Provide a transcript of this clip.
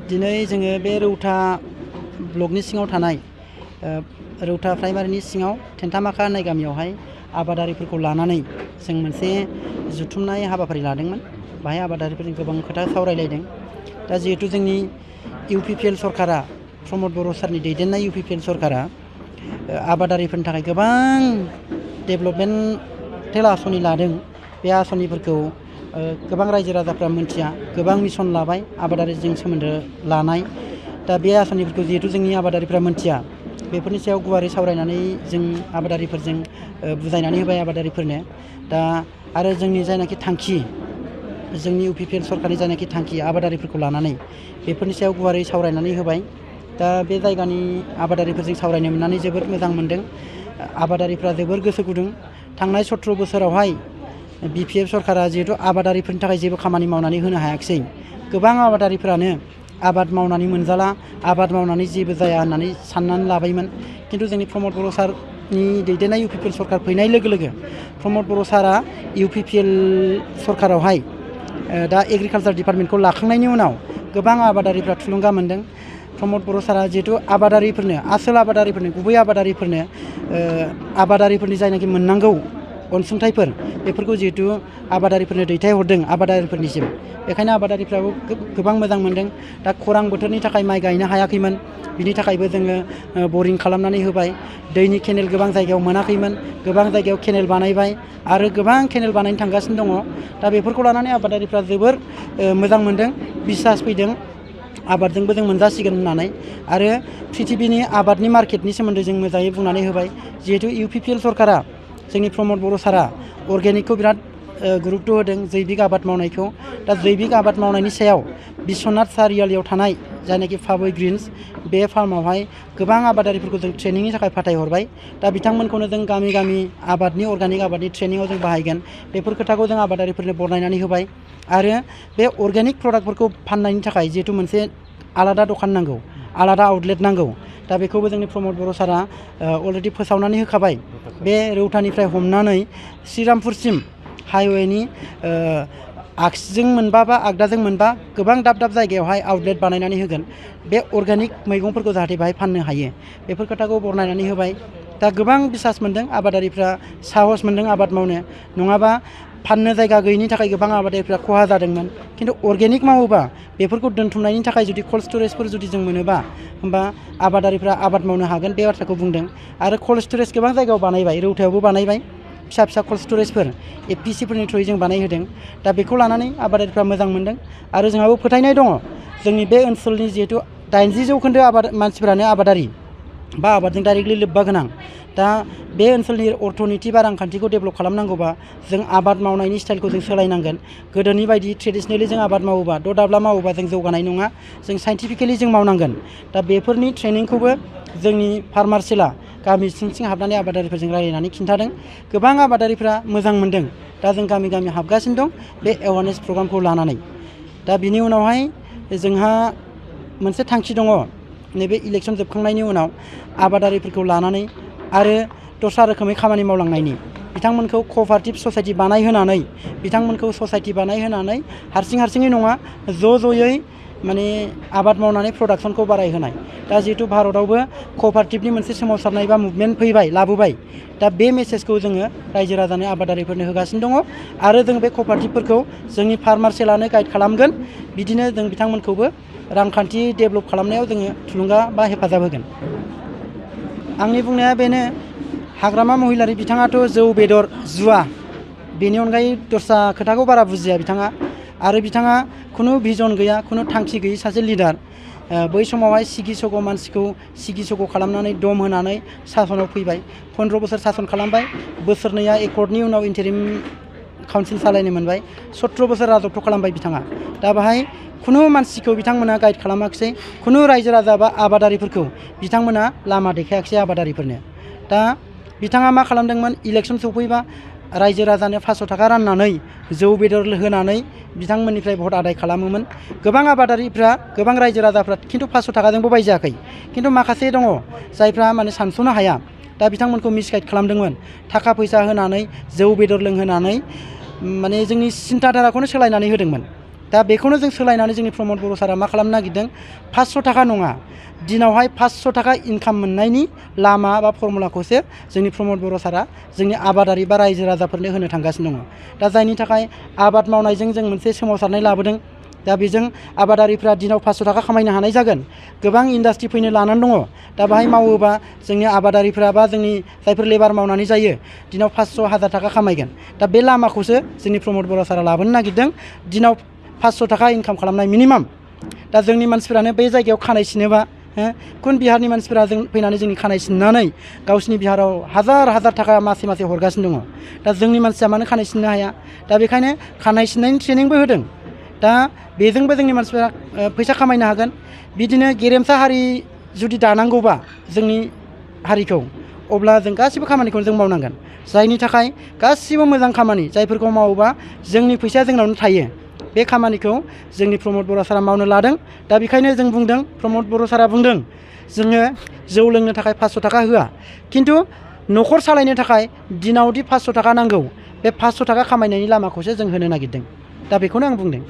दिनै जोङो बे रौता ब्लकनि सिङाव थानाय रौता प्राइमारिनि सिङाव थेन्थामाखा होननाय गामियावहाय आबादारिफोरखौ लानानै जों मोनसे जुथुमनाय हाबाफारि लादोंमोन। बाहाय आबादारिफोरजों गोबां खोथा सावरायलायदों। दा जिहेतु जोंनि UPPL सरकारा प्रमद बर' सारनि दैदेननाय UPPL सरकारा आबादारिफोरनि थाखाय गोबां डेभेलपमेन्टेल आसनि लादों। बे आसनिफोरखौ गोबां रायजो राजाफ्रा मिथिया, गोबां मिशन लाबाय आबादारिजों सोमोन्दो लानाय। दा बे आसनिफोरखौ जिहेतु जोंनि आबादारिफ्रा मिथिया, बेफोरनि सायाव गुवारै सावरायनानै जों आबादारिफोरजों बुजायनानै होबाय आबादारिफोरनो। दा आरो जोंनि जायनाखि थांखि, जोंनि UPPL सरकारनि जायनाखि थांखि आबादारिफोरखौ लानानै, बेफोरनि सायाव गुवारै सावरायनानै होबाय। दा बे जायगानि आबादारिफोरजों सावरायनो मोननानै जोबोद मोजां मोनदों। आबादारिफ्रा जोबोर गोसो गुदुं। थांनाय 17 बोसोरावहाय BPF सरकारा जिहेतु आबादारिफोरनि थाखाय जेबो खामानि मावनानै होनो हायाखिसै। गोबां आबादारिफ्रानो आबाद मावनानै मोनजाला, आबाद मावनानै जेबो जाया होननानै साननानै लाबायमोन। खिन्थु जोंनि प्रमद बर' सारनि दैदेननाय UPPL सरकार फैनाय लोगो लोगो प्रमद बर' सारा UPPL सरकारावहाय दा एग्रिकालसार डिपार्टमेन्टखौ लाखांनायनि उनाव गोबां आबादारिफ्रा थुलुंगा मोनदों। प्रमद बर' सारा जिहेतु आबादारिफोरनो, आसोल आबादारिफोरनो, गुबै आबादारिफोरनि जायनाखि मोननांगौ अनसुंथाइफोर, बेफोरखौ जिहेतु आबादारिफोरनो दैथायहरदों आबादारिफोरनिसिम। बेखायनो आबादारिफ्राबो गोबां मोजां मोनदों। दा खरां बोथोरनि थाखाय माइ गायनो हायाखैमोन, बिनि थाखायबो जोङो बरिं खालामनानै होबाय। दैनि केनेल गोबां जायगायाव मोनाखैमोन, गोबां जायगायाव केनेल बानायबाय आरो गोबां केनेल बानायनो थांगासिनो दङ। दा बेफोरखौ लानानै आबादारिफ्रा जोबोर मोजां मोनदों, बिसास फैदों आबादजोंबो जों मोनजासिगोन होननानै। आरो पृथिबिनि आबादनि मार्केटनि सोमोन्दै जों मोजाङै बुंनानै होबाय। जिहेतु UPPL सरकारा, जोंनि प्रमद बर' सारा अर्गेनिकखौ बिराद गुरुत्त होदों, जैबिक आबाद मावनायखौ। दा जैबिक आबाद मावनायनि सायाव बिश्वनाथ सारियालियाव थानाय जायनाखि फाबय ग्रिन्स, बे फार्मावहाय गोबां आबादारिफोरखौ जों ट्रेनिंनि थाखाय फाथायहरबाय। दा बिथांमोनखौनो जों गामि गामि आबादनि अर्गानिक आबादनि ट्रेनिङाव जों बाहायगोन। बेफोर खोथाखौ जों आबादारिफोरनो बरनायनानै होबाय। आरो बे अर्गेनिक प्रडाक्टफोरखौ फाननायनि थाखाय जिहेतु मोनसे आलादा दखान नांगौ, आलादा आउटलेट नांगौ। दा बेखौबो जोंनि प्रमद बर' सारा अलरेडि फोसावनानै होखाबाय। बे रौतानिफ्राय हमनानै श्रीरामपुरसिम हाइवेनि आगसिजों मोनबा बा आगदाजों मोनबा गोबां दाब दाब जायगायावहाय आउटलेट बानायनानै होगोन। बे अर्गेनिक मैगंफोरखौ जाहाथे बाहाय फाननो हायो, बेफोर खोथाखौ बरनायनानै होबाय। दा गोबां बिसास मोनदों आबादारिफ्रा, साहस मोनदों आबाद मावनो। नङाबा फाननो जायगा गैयिनि थाखाय गोबां आबादारिफ्रा खहा जादोंमोन। खिन्थु अर्गेनिक मावोबा बेफोरखौ दोनथुमनायनि थाखाय जुदि कल्ड स्टरेजफोर जुदि जों मोनोबा, होमबा आबादारिफ्रा आबाद मावनो हागोन, बे बाथ्राखौ बुंदों। आरो कल्ड स्टरेज गोबां जायगायाव बानायबाय, रौतायावबो बानायबाय फिसा फिसा कल्ड स्टरेजफोर APCफोरनि थ्रुयै जों बानायहोदों। दा बेखौ लानानै आबादारिफ्रा मोजां मोनदों। आरो जोंहाबो फोथायनाय दङ, जोंनि बे ओनसोलनि जिहेतु 80% मानसिफ्रानो आबादारि बा आबादजों डाइरेक्टलि लोब्बा गोनां। दा बे ओनसोलनि अर्थनीति बा रांखान्थिखौ डेभेलप खालामनांगौबा जों आबाद मावनायनि स्टाइलखौ जों सोलायनांगोन। गोदोनि बायदि ट्रेडिसनेलि जों आबाद मावोबा, द' दाब्ला मावोबा जों जौगानाय नङा। जों साइन्टिफिकेलि जों मावनांगोन। दा बेफोरनि ट्रेनिंखौबो जोंनि फार्मार सेला गामि सिं सिं हाबनानै आबादारिफोरजों रायलायनानै खिन्थादों। गोबां आबादारिफ्रा मोजां मोनदों। दा जों गामि गामि हाबगासिनो दं बे एवारनेस प्रग्रामखौ लानानै। दा बिनि उनावहाय जोंहा मोनसे थांखि दङ, नैबे इलेक्सन जोबखांनायनि उनाव आबादारिफोरखौ लानानै आरो दस्रा रोखोमै खामानि मावलांनायनि। बिथांमोनखौ कअपारेटिभ ससाइटि बानायहोनानै, बिथांमोनखौ ससाइटि बानायहोनानै हारसिङै नङा, ज'यै माने आबाद मावनानै प्रडाक्सनखौ बारायहोनाय। दा जिहेतु भारतआवबो कअपारेटिभनि मोनसे सोमावसारनाय बा मुभमेन्ट फैबाय, लाबोबाय। दा बे मेसेजखौ जोङो रायजो राजानो आबादारिफोरनो होगासिनो दङ। आरो जों बे कअपारेटिभफोरखौ जोंनि फार्मार सेलानो गाइड खालामगोन। बिदिनो जों बिथांमोनखौबो रांखान्थि डेभेलप खालामनायाव जोङो थुलुंगा बा हेफाजाब होगोन। आंनि बुंनाया बेनो, हाग्रामा महिलारि बिथाङाथ' जौ बेदर जुवा, बेनि अनगायै दस्रा खोथाखौ बारा बुजिया बिथाङा। आरो बिथाङा खुनु भिजन गैया, खुनु थांखि गैयै सासे लिडार। बै समावहाय सिगि सग' मानसिखौ सिगि सग' खालामनानै दम होनानै सासनाव फैबाय। 15 बोसोर सासन खालामबाय। बोसोरनैया एकर्डनि उनाव इन्टारिम काउन्सिल सालायनो मोनबाय। 17 बोसोर राजत्व खालामबाय बिथाङा। दा बाहाय खुनु मानसिखौ बिथांमोना गाइड खालामाखिसै, खुनु रायजो राजा बा आबादारिफोरखौ बिथांमोना लामा देखायाखिसै आबादारिफोरनो। दा बिथाङा मा खालामदोंमोन, इलेक्सन सफैबा रायजो राजानो 500 थाखा राननानै जौ बेदर होनानै बिथांमोननिफ्राय भट आदाय खालामोमोन। गोबां आबादारिफ्रा, गोबां रायजो राजाफ्रा खिन्थु 500 थाखाजोंबो बायजायाखै। खिन्थु माखासे दङ जायफ्रा माने सानस'नो हाया। दा बिथांमोनखौ मिसगाइड खालामदोंमोन। थाखा फैसा होनानै, जौ बेदर लोंहोनानै माने जोंनि सिन्था धाराखौनो सोलायनानै होदोंमोन। दा बेखौनो जों सोलायनानै जोंनि प्रमद बर' सारा मा खालामनो नागिरदों 500 थाखा नङा दिनावहाय 500 थाखा इनकाम मोननायनि लामा बा फर्मुलाखौसो जोंनि प्रमद बर' सारा जोंनि आबादारि बा रायजो राजाफोरनो होनो थांगासिनो दङ दा जायनि थाखाय आबाद मावनायजों जों मोनसे सोमावसारनाय लाबोदों दा बेजों आबादारिफ्रा दिनाव 500 थाखा खामायनो हानाय जागोन गोबां इन्डास्ट्रि फैनो लानानै दङ दा बाहाय मावोबा जोंनि आबादारिफ्रा बा जोंनि जायफोर लेबार मावनानै जायो दिनाव 500 1000 थाखा खामायगोन दा बे लामाखौसो जोंनि प्रमद बर' सारा लाबोनो नागिरदों दिनाव 500 थाखा इनकाम खालामनाय मिनिमाम दा जोंनि मानसिफोरानो बे जायगायाव खानाय सिनोबा गुबुन बिहारनि मानसिफोरा जों फैनानै जोंनि खानाय सिननानै गावसिनि बिहाराव हाजार हाजार थाखा मासे मासे हरगासिनो दङ दा जोंनि मानसिया मानो खानाय सिननो हाया दा बेखायनो खानाय सिननायनि ट्रेनिंबो होदों दा बेजोंबो जोंनि मानसिफोरा फैसा खामायनो हागोन बिदिनो गेरेमसा हारि जुदि दानांगौबा जोंनि हारिखौ अब्ला जों गासिबो खामानिखौ जों मावनांगोन जायनि थाखाय गासिबो मोजां खामानि जायफोरखौ मावोबा जोंनि फैसाया जोंनावनो थायो बे खामानिखौ जोंनि प्रमद बर' सारा मावनो लादों दा बेखायनो जों बुंदों प्रमद बर' सारा बुंदों जोङो जौ लोंनो थाखाय 500 थाखा होआ खिन्थु न'खर सालायनो थाखाय दिनावदि 500 थाखा नांगौ बे 500 थाखा खामायनायनि लामाखौसो जों होनो नागिरदों दा बेखौनो आं बुंदों